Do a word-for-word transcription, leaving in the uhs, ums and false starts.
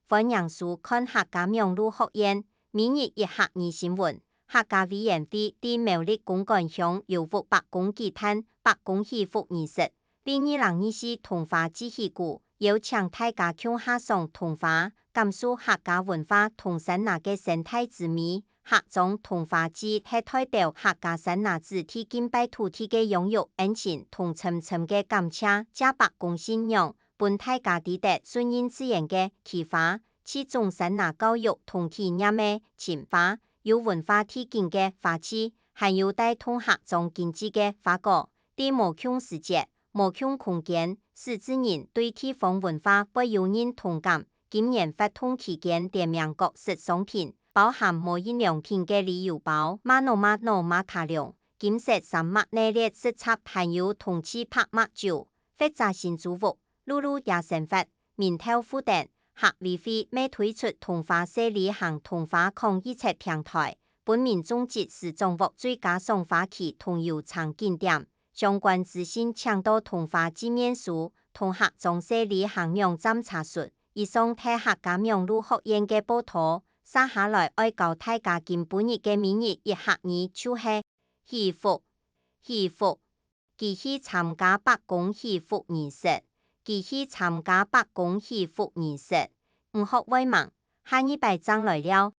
歡迎收看客家網路學院每日一客語新聞。客家委員會在苗栗公館鄉有屋百工祭壇、百工祈福儀式，為二零二四桐花節起鼓，邀請大家共下賞桐花，感受客家文化同山林个生態滋味。客庄桐花祭係代表客家山林子弟敬拜土地个養育恩情同深深个感謝，借百工信仰， 分大家知得順應自然个奇花，這種山林教育同體驗个深化，有文化地景个花趣，還有帶動客庄經濟个發展。在無共時節、無共空間，使之人對地方文化會有認同感。今年活動期間，聯名各式商品，包含無印良品个旅遊包、Mano Mano馬卡龍、金色三麥系列食材，還有同趣拍麥酒，或者新竹屋、 露露夜生活、明透負擔，客委會乜推出桐花細旅行、桐花囥一切平台，分民眾即時掌握最佳賞花期同遊程景點。相關資訊請到桐花祭面書同客庄細旅行網站查詢。以上係客家網路學院个報導，接下來愛教大家今晡日个每日一客語，就係祈福，祈福。 佢去參加伯公祈福儀式。佢去參加伯公祈福儀式。你學會吂？下二擺正來尞。